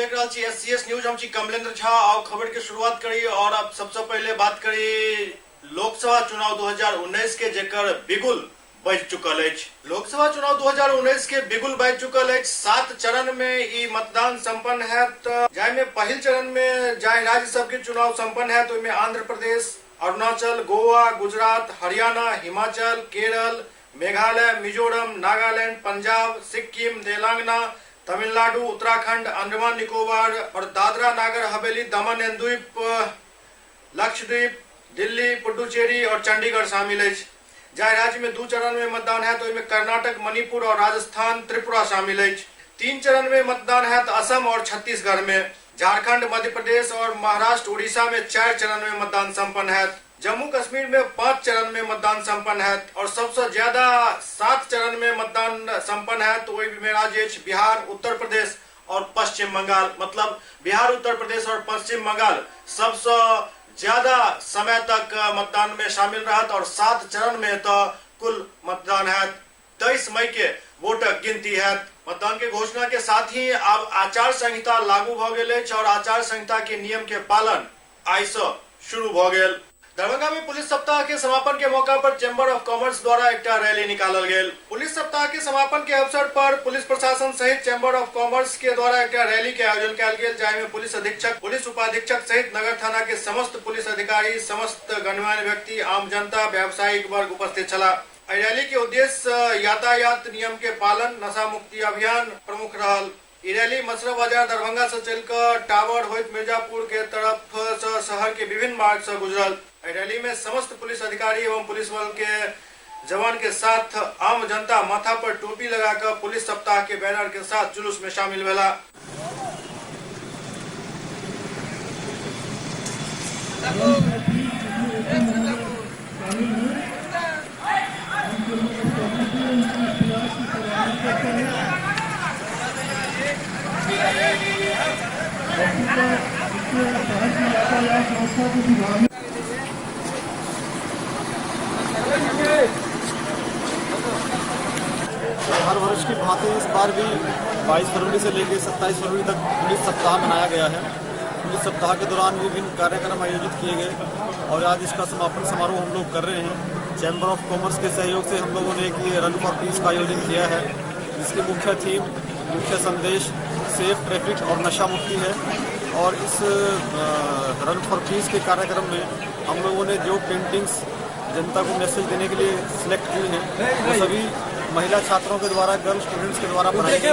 देख रहल छी एससीएस न्यूज, हम छी कमलेंद्र झा। आओ खबर के शुरुआत करी और अब सबसे पहले बात करी लोकसभा चुनाव 2019 के, जेकर बिगुल बज चुकल अछि। लोकसभा चुनाव 2019 के बिगुल बज चुकल अछि। 7 चरण में ई मतदान संपन्न हैत, जाहि में पहिल चरण में जाहि राज्य सबके चुनाव संपन्न हैत ओहि में आंध्र प्रदेश, अरुणाचल, गोवा, गुजरात, हरियाणा, हिमाचल, केरल, मेघालय, मिजोरम, नागालैंड, पंजाब, सिक्किम, तेलंगाना, तमिलनाडु, उत्तराखंड, अंडमान निकोबार और दादरा नागर हवेली, दमन एंड द्वीप, लक्षद्वीप, दिल्ली, पुडुचेरी और चंडीगढ़ शामिल अछि। जाहि राज्य में 2 चरण में मतदान हैत ओहिमे कर्नाटक, मणिपुर और राजस्थान, त्रिपुरा शामिल अछि। 3 चरण में मतदान हैत असम और छत्तीसगढ़ में। झारखंड, मध्य प्रदेश और महाराष्ट्र, उड़ीसा में 4 चरण में मतदान संपन्न हैत। जम्मू कश्मीर में 5 चरण में मतदान संपन्न हैत और सबसे ज्यादा 7 चरण में मतदान संपन्न हैत तो ओहिमे राज्य अछि बिहार, उत्तर प्रदेश और पश्चिम बंगाल। मतलब बिहार, उत्तर प्रदेश और पश्चिम बंगाल सबसे ज्यादा समय तक मतदान में शामिल रहत और 7 चरण में तो कुल मतदान हैत। 23 मई के वोटक गिनती हैत। मतदान के घोषणा के साथ ही आब आचार संहिता लागू भ गेल अछि और आचार संहिता के नियम के पालन आइ सँ शुरू भ गेल। दरभंगा में पुलिस सप्ताह के समापन के मौका पर चैम्बर ऑफ कॉमर्स द्वारा एकटा रैली निकालल गेल। पुलिस सप्ताह के समापन के अवसर पर पुलिस प्रशासन सहित चैम्बर ऑफ कॉमर्स के द्वारा एकटा रैली के आयोजन कयल गेल, जाहि में पुलिस अधीक्षक, पुलिस उपाधीक्षक सहित नगर थाना के समस्त पुलिस अधिकारी, समस्त गणमान्य व्यक्ति, आम जनता, व्यावसायिक वर्ग उपस्थित छलाह। एहि रैली के उद्देश्य यातायात नियम के पालन, नशा मुक्ति अभियान प्रमुख रहल। ई रैली मसरा बाजार दरभंगा से चलकर टावर होइत मिर्जापुर के तरफ से शहर के विभिन्न मार्ग से गुजरल। एहि रैली में समस्त पुलिस अधिकारी एवं पुलिस बल के जवान के साथ आम जनता माथा पर टोपी लगाकर पुलिस सप्ताह के बैनर के साथ जुलूस में शामिल भेला। हर वर्ष की भांति इस बार भी 22 फरवरी से लेकर 27 फरवरी तक पुलिस सप्ताह मनाया गया है। पुलिस सप्ताह के दौरान विभिन्न कार्यक्रम आयोजित किए गए और आज इसका समापन समारोह हम लोग कर रहे हैं। चैम्बर ऑफ कॉमर्स के सहयोग से हम लोगों ने एक ये रन फॉर पीस का आयोजन किया है, जिसकी मुख्य थीम, मुख्य संदेश सेफ ट्रैफिक और नशा मुक्ति है। और इस रन फॉर पीस के कार्यक्रम में हम लोगों ने जो पेंटिंग्स जनता को मैसेज देने के लिए सिलेक्ट की हैं, वो सभी महिला छात्रों के द्वारा, गर्ल स्टूडेंट्स के द्वारा बनाई गई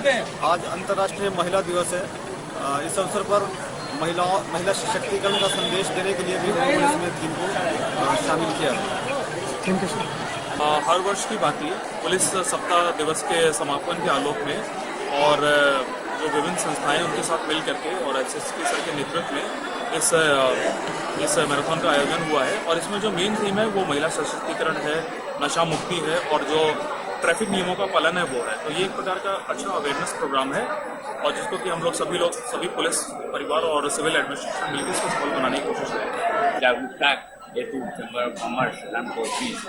है। आज अंतर्राष्ट्रीय महिला दिवस है। इस अवसर पर महिला सशक्तिकरण का संदेश देने के लिए भी हम लोगों ने इसमें थीम को शामिल किया है। Thank you sir. हर वर्ष की भांति पुलिस सप्ताह दिवस के समापन के आलोक में और जो विभिन्न संस्थाएं उनके साथ मिल करके और एसएसपी सर के नेतृत्व में इस मैराथन का आयोजन हुआ है। और इसमें जो मेन थीम है वो महिला सशक्तिकरण है, नशा मुक्ति है और जो ट्रैफिक नियमों का पालन है वो है। तो ये एक प्रकार का अच्छा अवेयरनेस प्रोग्राम है और जिसको कि हम लोग सभी लोग, सभी पुलिस परिवार और सिविल एडमिनिस्ट्रेशन मिलकर इसको सफल बनाने की कोशिश करें। जागरूकता हेतु chamber of commerce run for peace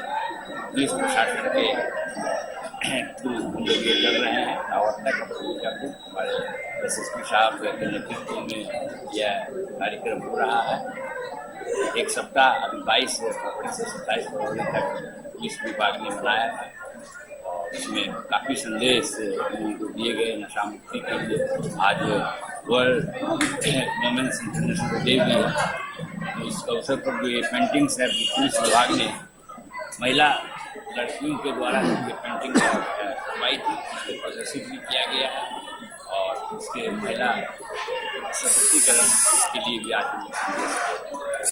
police प्रशासन के थ्रू हम लोग ये कर रहे हैं। और तक हमारे एसएसपी साहब के नेतृत्व में यह कार्यक्रम हो रहा है। एक सप्ताह अभी 22 फरवरी से 27 फरवरी तक पुलिस विभाग ने मनाया है और इसमें काफ़ी संदेश लोगों को दिए गए नशा मुक्ति के लिए। आज वर्ल्ड वुमेन्स इंटरनेशनल डे भी है, तो इस अवसर पर जो ये पेंटिंग्स है, पुलिस विभाग ने महिला लड़कियों के द्वारा ये पेंटिंग करवाई थी, उसको प्रदर्शित भी किया गया है और इसके महिला सशक्तिकरण के लिए भी आज हम लोग संदेश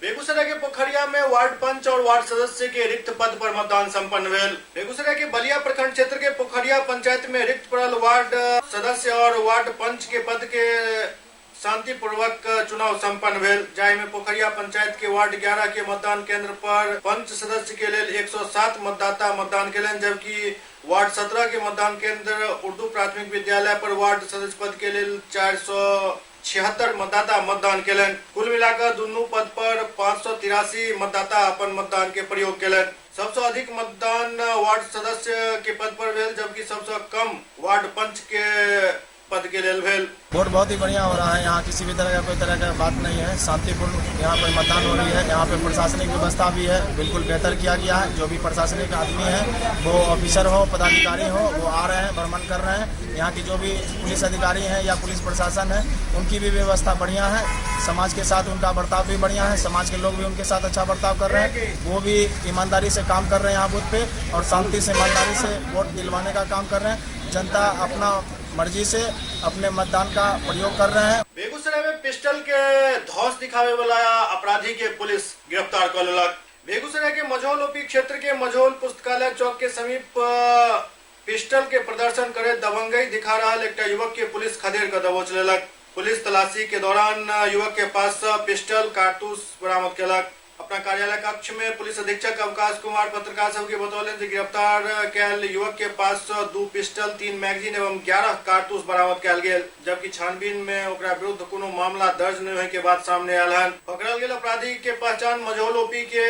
दिए। बेगूसराय के पोखरिया में वार्ड पंच और वार्ड सदस्य के रिक्त पद पर मतदान संपन्न भेल। बेगूसराय के बलिया प्रखंड क्षेत्र के पोखरिया पंचायत में रिक्त पड़ल वार्ड सदस्य और वार्ड पंच के पद के शांतिपूर्वक चुनाव संपन्न भेल, जाहि में पोखरिया पंचायत के वार्ड 11 के मतदान केंद्र पर पंच सदस्य के लेल 107 मतदाता मतदान केलनि, जबकि वार्ड 17 के मतदान केंद्र उर्दू प्राथमिक विद्यालय पर वार्ड सदस्य पद के लेल 476 मतदाता मतदान केलनि। कुल मिलाकर दुनू पद पर 583 मतदाता अपन मतदान के प्रयोग केलनि। सबसे अधिक मतदान वार्ड सदस्य के पद पर भेल, जबकि सबसे कम वार्ड पंच के पद के लेल भेल। वोट बहुत ही बढ़िया हो रहा है। यहाँ किसी भी तरह का कोई तरह का बात नहीं है। शांतिपूर्ण यहाँ पर मतदान हो रही है। यहाँ पे प्रशासनिक व्यवस्था भी है, बिल्कुल बेहतर किया गया है। जो भी प्रशासनिक आदमी है, वो ऑफिसर हो, पदाधिकारी हो, वो आ रहे हैं, भ्रमण कर रहे हैं। यहाँ की जो भी पुलिस अधिकारी हैं या पुलिस प्रशासन है, उनकी भी व्यवस्था बढ़िया है। समाज के साथ उनका बर्ताव भी बढ़िया है। समाज के लोग भी उनके साथ अच्छा बर्ताव कर रहे हैं। वो भी ईमानदारी से काम कर रहे हैं यहाँ बूथ पे और शांति से, ईमानदारी से वोट दिलवाने का काम कर रहे हैं। जनता अपना मर्जी से अपने मतदान का प्रयोग कर रहे हैं। बेगूसराय में पिस्टल के धौस दिखावे वाला अपराधी के पुलिस गिरफ्तार कर लेलक। बेगूसराय के मझौल ओपी क्षेत्र के मझौल पुस्तकालय चौक के समीप पिस्टल के प्रदर्शन करे दबंगई दिखा रहा एकटा युवक के पुलिस खदेड़ कर दबोच लेलक। पुलिस तलाशी के दौरान युवक के पास सँ पिस्टल, कारतूस बरामद केलक। अपना कार्यालय कक्ष में पुलिस अधीक्षक अवकाश कुमार पत्रकार सबके बतौलनि जे गिरफ्तार कयल युवक के पास सँ 2 पिस्टल, 3 मैगजीन एवं 11 कारतूस बरामद कयल गेल, जबकि छानबीन में ओकरा विरुद्ध कोनो मामला दर्ज नहि होय के बात सामने आयल हन। पकड़ल गेल अपराधी के पहचान मझौल ओपी के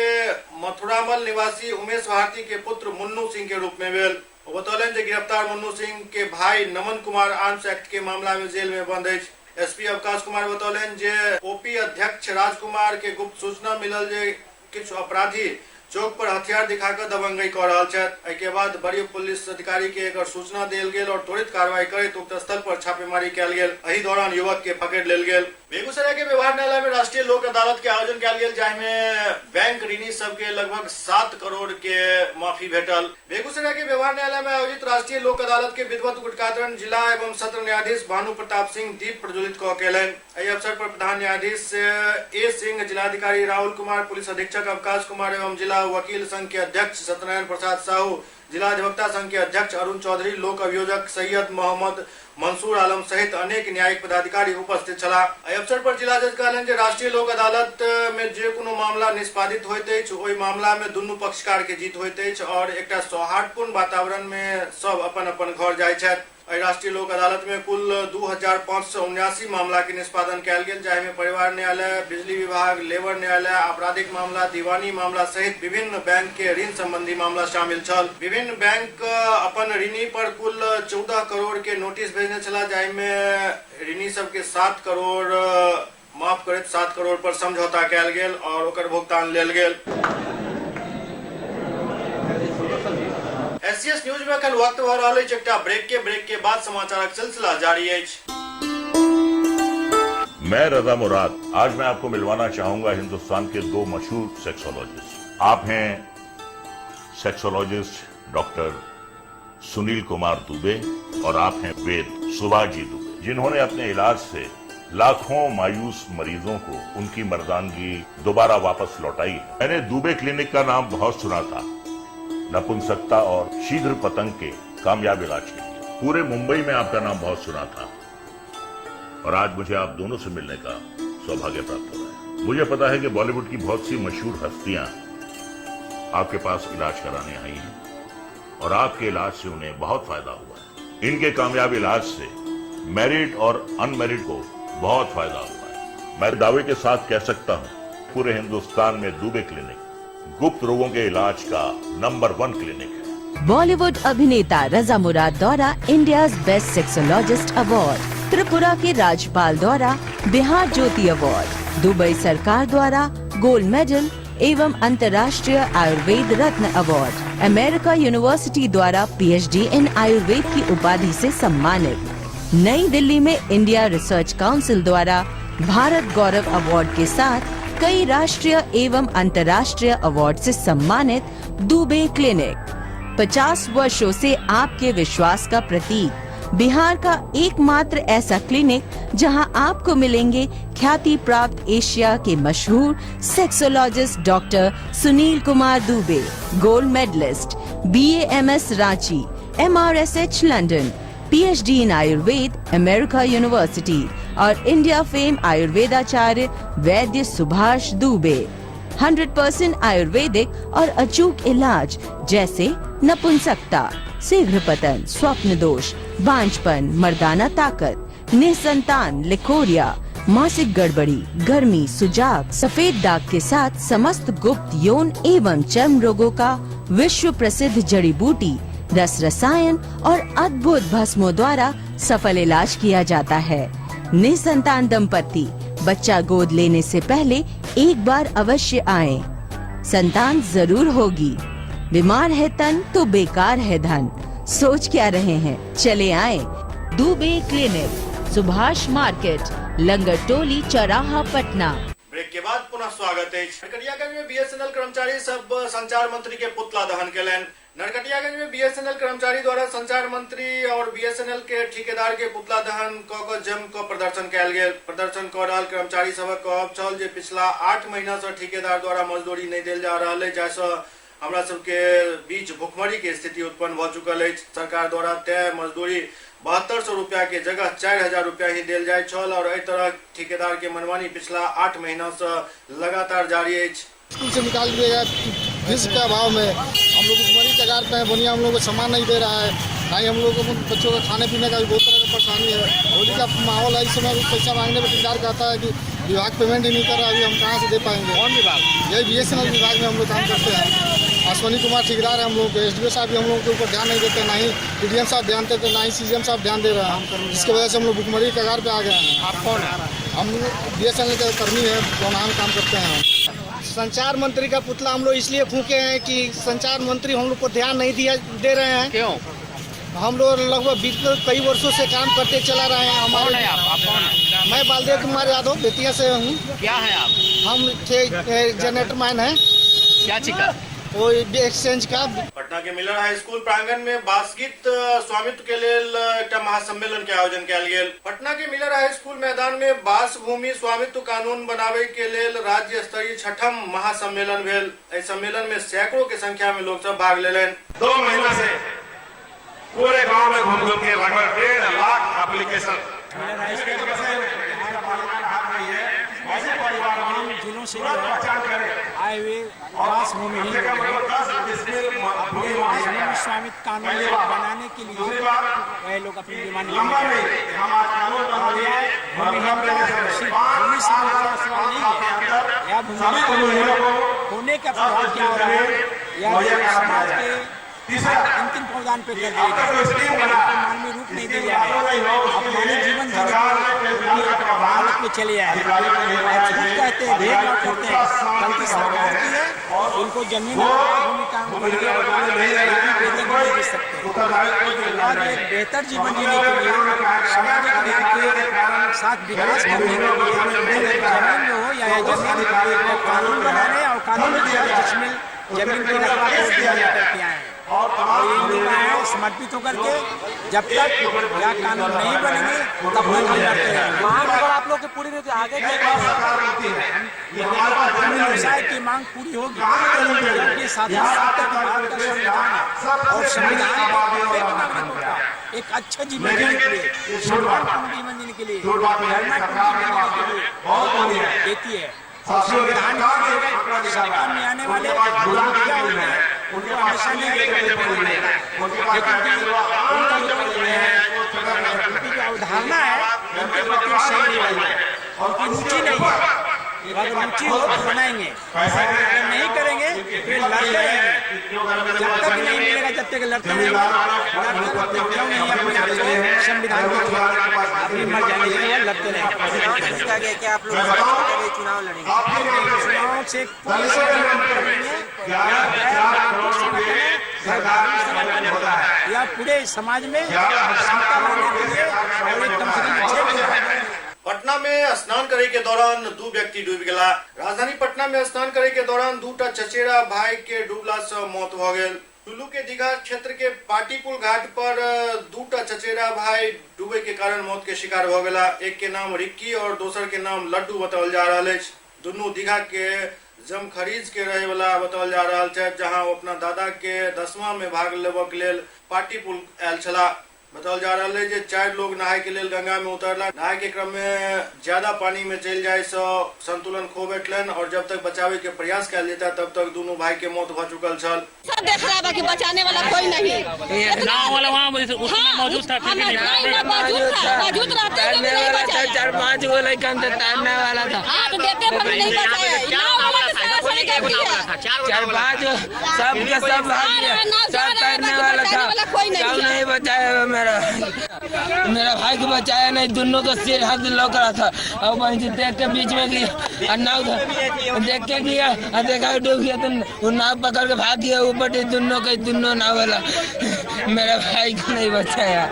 मथुरामल निवासी उमेश भारती के पुत्र मुन्नू सिंह के रूप में भेल। ओ बतौलनि जे गिरफ्तार मुन्नू सिंह के भाई नमन कुमार आर्म्स एक्ट के मामला में जेल में बंद अछि। एसपी अवकाश कुमार बतौलनि जे ओपी अध्यक्ष राजकुमार के गुप्त सूचना मिलल जे किछु अपराधी चौक पर हथियार दिखाकर दबंगई कऽ रहल छथि। एहि के बाद वरीय पुलिस अधिकारी के एकर सूचना देल गेल और त्वरित कार्रवाई करैत उक्त स्थल पर छापेमारी कयल गेल। एहि दौरान युवक के पकड़ि लेल गेल। बेगूसराय के व्यवहार न्यायालय में राष्ट्रीय लोक अदालत के आयोजन कयल गेल, जाहि में बैंक ऋणी सबके लगभग 7 करोड़ के माफी भेटल। बेगूसराय के व्यवहार न्यायालय में आयोजित राष्ट्रीय लोक अदालत के विधिवत उद्घाटन जिला एवं सत्र न्यायाधीश भानु प्रताप सिंह दीप प्रज्वलित कऽ केलनि। एहि अवसर पर प्रधान न्यायाधीश ए सिंह, जिलाधिकारी राहुल कुमार, पुलिस अधीक्षक अवकाश कुमार एवं जिला वकील संघ के अध्यक्ष सत्यनारायण प्रसाद साहू, जिला अधिवक्ता संघ के अध्यक्ष अरुण चौधरी, लोक अभियोजक सैयद मोहम्मद मंसूर आलम सहित अनेक न्यायिक पदाधिकारी उपस्थित छलाह। एहि अवसर पर जिला जज कहलनि जे राष्ट्रीय लोक अदालत में जे कोनो मामला निष्पादित होइत अछि, ओहि मामला में दुनू पक्षकार के जीत होइत अछि और एकटा सौहार्दपूर्ण वातावरण में सब अपन अपन घर जाइत छथि। एहि राष्ट्रीय लोक अदालत में कुल 2579 मामला के निष्पादन कयल गेल, जाहि में परिवार न्यायालय, बिजली विभाग, लेबर न्यायालय, आपराधिक मामला, दीवानी मामला सहित विभिन्न बैंक के ऋण संबंधी मामला शामिल छल। विभिन्न बैंक अपन ऋणी पर कुल 14 करोड़ के नोटिस भेजने छलाह, जाहि में ऋणी सबके 7 करोड़ माफ करैत 7 करोड़ पर समझौता कयल गेल और ओकर भुगतान लेल गेल। एससीएस न्यूज में एखन वक्त भऽ रहल अछि एकटा ब्रेक के। ब्रेक के बाद समाचारक सिलसिला जारी अछि। मैं रजा मुराद, आज मैं आपको मिलवाना चाहूंगा हिंदुस्तान के 2 मशहूर सेक्सोलॉजिस्ट। आप हैं सेक्सोलॉजिस्ट डॉक्टर सुनील कुमार दुबे और आप हैं वेद सुभाजी दुबे, जिन्होंने अपने इलाज से लाखों मायूस मरीजों को उनकी मर्दानगी दोबारा वापस लौटाई है। मैंने दुबे क्लिनिक का नाम बहुत सुना था, नपुंसकता और शीघ्र पतंग के कामयाब इलाज के लिए पूरे मुंबई में आपका नाम बहुत सुना था और आज मुझे आप दोनों से मिलने का सौभाग्य प्राप्त हो रहा है। मुझे पता है कि बॉलीवुड की बहुत सी मशहूर हस्तियां आपके पास इलाज कराने आई हैं और आपके इलाज से उन्हें बहुत फायदा हुआ है। इनके कामयाब इलाज से मैरिड और अनमैरिड को बहुत फायदा हुआ है। मैं दावे के साथ कह सकता हूं, पूरे हिंदुस्तान में दुबे क्लिनिक गुप्त रोगों के इलाज का नंबर 1 क्लिनिक है। बॉलीवुड अभिनेता रजा मुराद द्वारा India's best sexologist award, Tripura के राज्यपाल द्वारा बिहार ज्योति अवार्ड, दुबई सरकार द्वारा गोल्ड मेडल एवं अंतर्राष्ट्रीय आयुर्वेद रत्न अवार्ड, अमेरिका यूनिवर्सिटी द्वारा पीएचडी इन आयुर्वेद की उपाधि से सम्मानित, नई दिल्ली में इंडिया रिसर्च काउंसिल द्वारा भारत गौरव अवार्ड के साथ कई राष्ट्रीय एवं अंतर्राष्ट्रीय अवार्ड से सम्मानित दुबे क्लिनिक 50 वर्षों से आपके विश्वास का प्रतीक, बिहार का एकमात्र ऐसा क्लिनिक जहां आपको मिलेंगे ख्याति प्राप्त एशिया के मशहूर sexologist doctor Sunil Kumar Dubey, gold medalist, BAMS Ranchi, MRSH London, PhD in Ayurveda America university और इंडिया फेम आयुर्वेदाचार्य वैद्य सुभाष दुबे। 100% आयुर्वेदिक और अचूक इलाज जैसे नपुंसकता, शीघ्र पतन, स्वप्न दोष, बांझपन, मर्दाना ताकत, निसंतान, लिकोरिया, मासिक गड़बड़ी, गर्मी, सुजाक, सफेद दाग के साथ समस्त गुप्त यौन एवं चर्म रोगों का विश्व प्रसिद्ध जड़ी बूटी रस रसायन और अद्भुत भस्मों द्वारा सफल इलाज किया जाता है। निसंतान दंपति बच्चा गोद लेने से पहले एक बार अवश्य आएं। संतान जरूर होगी। बीमार है तन तो बेकार है धन। सोच क्या रहे हैं, चले आए दुबे क्लिनिक, सुभाष मार्केट, लंगर टोली चौराहा, पटना। ब्रेक के बाद पुनः स्वागत अछि। नरकटियागंज में बीएसएनएल कर्मचारी सब संचार मंत्री के पुतला दहन केलनि। नरकटियागंज में बीएसएनएल कर्मचारी द्वारा संचार मंत्री और बीएसएनएल के ठेकेदार के पुतला दहन क क जम क प्रदर्शन कयल गेल। प्रदर्शन क रहल कर्मचारी सबक कहब छल जे पिछला 8 महीना से ठेकेदार द्वारा मजदूरी नहि देल जा रहल अछि, जाहिसँ हमरा सबके बीच भुखमरी के स्थिति उत्पन्न भऽ चुकल अछि। सरकार द्वारा तय मजदूरी 7200 रुपया के जगह 4000 रुपया ही देल जाइत छल और एहि तरह ठेकेदार के मनमानी पिछला 8 महीना से लगातार जारी अछि। स्कूल से निकाल दिया गया फीस के अभाव में। हम लोग भुखमरी कगार पे हैं। बनिया हम लोग को सामान नहीं दे रहा है, ना ही हम लोग को बच्चों का खाने पीने का भी बहुत तरह का परेशानी है। होली का माहौल है, इस समय भी पैसा मांगने पर ठेकेदार कहता है कि विभाग पेमेंट ही नहीं कर रहा, अभी हम कहाँ से दे पाएंगे। कौन विभाग? यही बीएसएनएल विभाग में हम लोग काम करते हैं। अश्वनी कुमार ठेकेदार है हम लोग के। एसडीओ साहब भी हम लोगों के ऊपर ध्यान नहीं देते, ना ही डी साहब ध्यान देते, ना ही सी साहब ध्यान दे रहे हैं, जिसकी वजह से हम लोग भुखमरी कगार पे आ गए हैं। आप कौन है? हम बीएसएनएल के कर्मी है, गोनाह में काम करते हैं। संचार मंत्री का पुतला हम लोग इसलिए फूके हैं कि संचार मंत्री हम लोग को ध्यान नहीं दिया दे रहे हैं। क्यों? हम लोग लगभग बीते कई वर्षों से काम करते चला रहे हैं। कौन हमारे है आप? आप कौन है? मैं बालदेव कुमार यादव बेतिया से हूँ। क्या है आप? हम जनरेटर मैन हैं। क्या चिका? वो एक्सचेंज का। पटना के मिलर हाई स्कूल प्रांगण में बासगीत स्वामित्व के लेल एकटा महासम्मेलन के आयोजन कयल गेल। पटना के मिलर हाई स्कूल मैदान में बास भूमि स्वामित्व कानून बनावे के लेल राज्य स्तरीय छठम महासम्मेलन भेल। एहि सम्मेलन में सैकड़ों के संख्या में लोग सब भाग लेलनि। 2 महीना से पूरे गांव में घूम घूम के लगभग 1.5 लाख एप्लीकेशन जिलों से आए हुए बांस भूमिहीन अपने बांस भूमि स्वामित्व कानून बनाने के लिए वह लोग अपनी डिमांड भूमिहीन का सिर्फ भूमि से जुड़ा सवाल नहीं है। यह भूमि होने का प्रभाव क्या हो रहा है, यह समाज के अंतिम प्रावधान पे कर दिए गए, मानवीय रूप नहीं दिया गया, अपमानित जीवन जीने हालत में चले आए। खुद कहते हैं, भेदभाव करते हैं, गलती सरकार की है, उनको जमीन भूमि कानून बेहतर नहीं दे सकते। और एक बेहतर जीवन जीने के लिए सामाजिक न्याय के साथ विकास करने के लिए जमीन में हो या जमीन कानून बनाने और कानून जिसमें जमीन की रकबा करके आए हैं और ये लोग आए हैं समर्पित होकर के, जब तक यह कानून नहीं बनेंगे तब तक हम लड़ते रहेंगे। मांग अगर आप लोग की पूरी नहीं आगे व्यवसाय की मांग पूरी होगी, क्योंकि साथ ही साथ भारत का संविधान है और संविधान नागरिकों का एक अच्छा जीवन जीने के लिए, सम्मानपूर्ण जीवन जीने के लिए, धर्मपूर्ण जीवन जीने के लिए देती है। संविधान के सत्ता में आने वाले मुखिया होते हैं, उनको हमेशा लेकिन उनकी जो अवधारणा है उनके प्रति सही नहीं है, उनकी रुचि नहीं है। अगर रुचि हो तो बनाएंगे, अगर नहीं करेंगे फिर लड़ते रहेंगे। जब तक नहीं मिलेगा जब तक लड़ते रहेंगे। लड़ते क्यों नहीं अपने आप को संविधान को अपनी मर जाने के लिए लड़ते रहेंगे। क्या आप लोग चुनाव लड़ेंगे? चुनाव से या पूरे समाज में समता लाने के लिए और एक कम से कम 6 पटना में स्नान करे के दौरान 2 व्यक्ति डूब गेला। राजधानी पटना में स्नान करे के दौरान 2टा चचेरा भाई के डूबला से मौत भ गेल। टुल्लू के दीघा क्षेत्र के पाटीपुल घाट पर 2टा चचेरा भाई डूबे के कारण मौत के शिकार भ गेला। एक के नाम रिक्की और दोसर के नाम लड्डू बताओल जा रहल अछि। दुनू दीघा के जमखरीज के रहे वाला बताओल जा रहल छै, जहां ओ अपना दादा के 10वां में भाग लेबऽ के लेल पाटीपुल आयल छलाह। बताओल जा रहल है जे 4 लोग नहाय के लेल गंगा में उतरला। नहाय के क्रम में ज्यादा पानी में चलि जाय से संतुलन खो बैठलनि और जब तक बचावे के प्रयास कयल जेता तब तक दोनों भाई के मौत भ चुकल छल। सब देख रहा है, बाकी बचाने वाला कोई नहीं। नाव वाला वहाँ उसमें मौजूद था, फिर भी नहीं मौजूद रहते हुए भी नहीं बचाया। 4-5 गो लड़का तैरने वाला था, हाथ देते पर नहीं बचाया। नाव वाला तो सारा की गलती है। चार पाँच सब के सब भाग गया, सब तैरने वाला था, सब नहीं बचाया। मेरा मेरा भाई को बचाया नहीं, दोनों का सिर हाथ लौक रहा था और वहीं से देख के बीच में गया और नाव देख के गया और देखा डूब गया तो वो नाव पकड़ के भाग गया ऊपर, दोनों के दोनों नाव वाला, मेरा भाई को नहीं बचाया।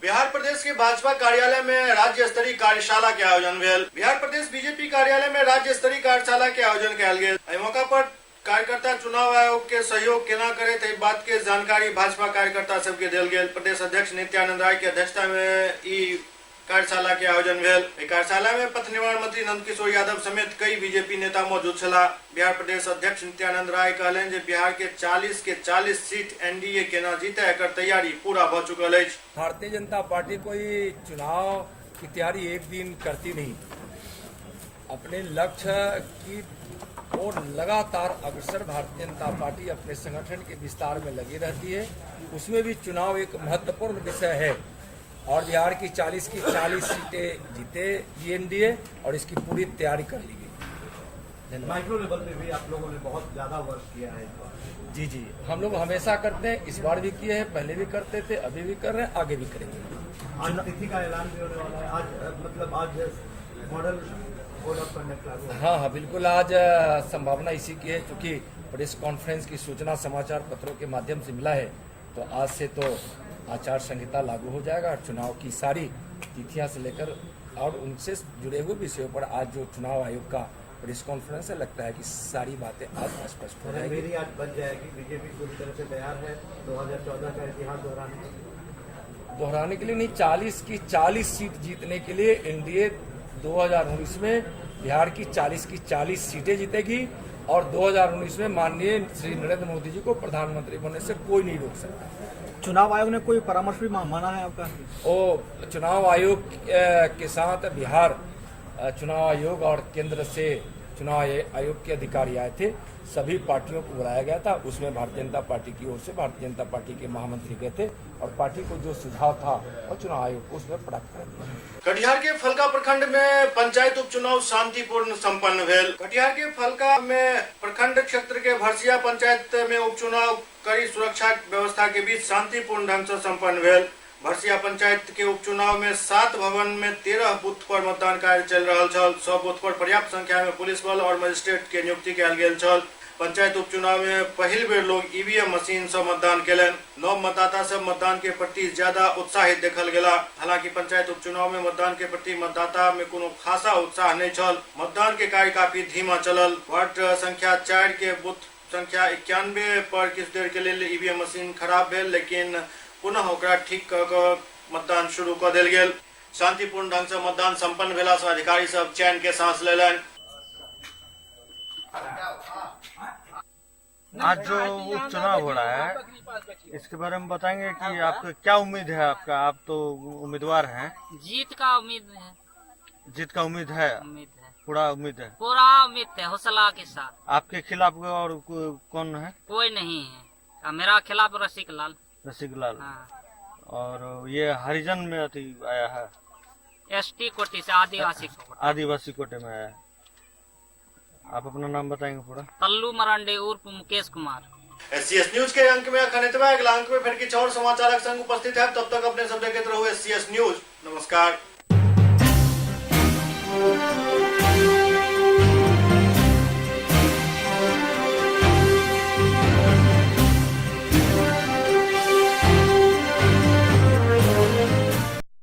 बिहार प्रदेश के भाजपा कार्यालय में राज्य स्तरीय कार्यशाला के आयोजन भेल। बिहार प्रदेश बीजेपी कार्यालय में राज्य स्तरीय कार्यशाला के आयोजन कयल गेल। एहि मौका पर कार्यकर्ता चुनाव आयोग के सहयोग केना करे एहि बात के जानकारी भाजपा कार्यकर्ता सबके देल गेल। प्रदेश अध्यक्ष नित्यानंद राय के अध्यक्षता में ई कार्यशाला के आयोजन भेल। एहि कार्यशाला में पथ निर्माण मंत्री नंदकिशोर यादव समेत कई बीजेपी नेता मौजूद छलाह। बिहार प्रदेश अध्यक्ष नित्यानंद राय कहलनि जे बिहार के 40 के 40 सीट एनडीए केना जीते एकर तैयारी पूरा भ चुकल अछि। भारतीय जनता पार्टी कोई चुनाव की तैयारी एक दिन करती नहीं, अपने लक्ष्य की ओर लगातार अग्रसर भारतीय जनता पार्टी अपने संगठन के विस्तार में लगी रहती है। उसमें भी चुनाव एक महत्वपूर्ण विषय है और बिहार की 40 की 40 सीटें जीते एनडीए और इसकी पूरी तैयारी कर ली गई। माइक्रो लेवल पे भी आप लोगों ने बहुत ज्यादा वर्क किया है इस बार। जी जी, हम लोग हमेशा करते हैं, इस बार भी किए हैं, पहले भी करते थे, अभी भी कर रहे हैं, आगे भी करेंगे। आज तिथि का ऐलान भी होने वाला है, आज मतलब आज मॉडल कोड ऑफ कंडक्ट लागू। हाँ हाँ बिल्कुल, आज संभावना इसी की है, चूँकि प्रेस कॉन्फ्रेंस की सूचना समाचार पत्रों के माध्यम से मिला है तो आज से तो आचार संहिता लागू हो जाएगा और चुनाव की सारी तिथियां से लेकर और उनसे जुड़े हुए विषयों पर आज जो चुनाव आयोग का प्रेस कॉन्फ्रेंस है, लगता है कि सारी बातें आज स्पष्ट हो जाएगी। मेरी आज बन जाएगी, बीजेपी पूरी तरह से तैयार है 2014 का इतिहास दोहराने के लिए नहीं, 40 की 40 सीट जीतने के लिए एनडीए 2019 में बिहार की 40 की 40 सीटें जीतेगी और 2019 में माननीय श्री नरेंद्र मोदी जी को प्रधानमंत्री बनने से कोई नहीं रोक सकता। चुनाव आयोग ने कोई परामर्श भी माना है आपका? ओ चुनाव आयोग के साथ बिहार चुनाव आयोग और केंद्र से चुनाव आयोग के अधिकारी आए थे, सभी पार्टियों को बुलाया गया था, उसमें भारतीय जनता पार्टी की ओर से भारतीय जनता पार्टी के महामंत्री गए थे और पार्टी को जो सुझाव था और चुनाव आयोग को उसमें प्राप्त कर दिया। कटिहार के फलका प्रखंड में पंचायत उपचुनाव शांतिपूर्ण संपन्न भेल। कटिहार के फलका में प्रखंड क्षेत्र के भरसिया पंचायत में उपचुनाव कड़ी सुरक्षा व्यवस्था के बीच शांतिपूर्ण ढंग से संपन्न भेल। भरसिया पंचायत के उपचुनाव में 7 भवन में 13 बूथ पर मतदान कार्य चल रहा छल। 100 बूथ पर पर्याप्त संख्या में पुलिस बल और मजिस्ट्रेट के नियुक्ति कयल गेल छल। पंचायत उपचुनाव में पहिल बेर लोग ईवीएम मशीन से मतदान केलनि। नव मतदाता सब मतदान के प्रति ज्यादा उत्साहित देखल गेला। हालांकि पंचायत उपचुनाव में मतदान के प्रति मतदाता में कोनो खासा उत्साह नहीं छल। मतदान के कार्य काफी धीमा चलल। वार्ड संख्या 4 के बूथ संख्या 91 पर किछु देर के लेल ईवीएम मशीन खराब भेल, लेकिन पुनः ओकरा ठीक क क मतदान शुरू क देल गेल। शांतिपूर्ण ढंग से मतदान संपन्न भेला से अधिकारी सब चैन के सांस लेलनि। आज जो उपचुनाव हो रहा है इसके बारे में बताएंगे कि आपका क्या उम्मीद है? आपका, आप तो उम्मीदवार हैं। जीत का उम्मीद है। जीत का उम्मीद है? उम्मीद है, पूरा उम्मीद है। पूरा उम्मीद है, हौसला के साथ। आपके खिलाफ और कौन है? कोई नहीं है, मेरा खिलाफ रसिक लाल। रसिक लाल। हाँ। और ये हरिजन में आया है, एसटी कोटे से, आदिवासी कोटे। आदिवासी कोटे में आया है। आप अपना नाम बताएंगे पूरा? तल्लू मरांडे उर्फ मुकेश कुमार। एससीएस न्यूज के अंक में अखन एतबा। अगला अंक में फिर किछु और समाचारक संग उपस्थित है। तब तक अपने सब देखैत रहू एससीएस न्यूज। नमस्कार।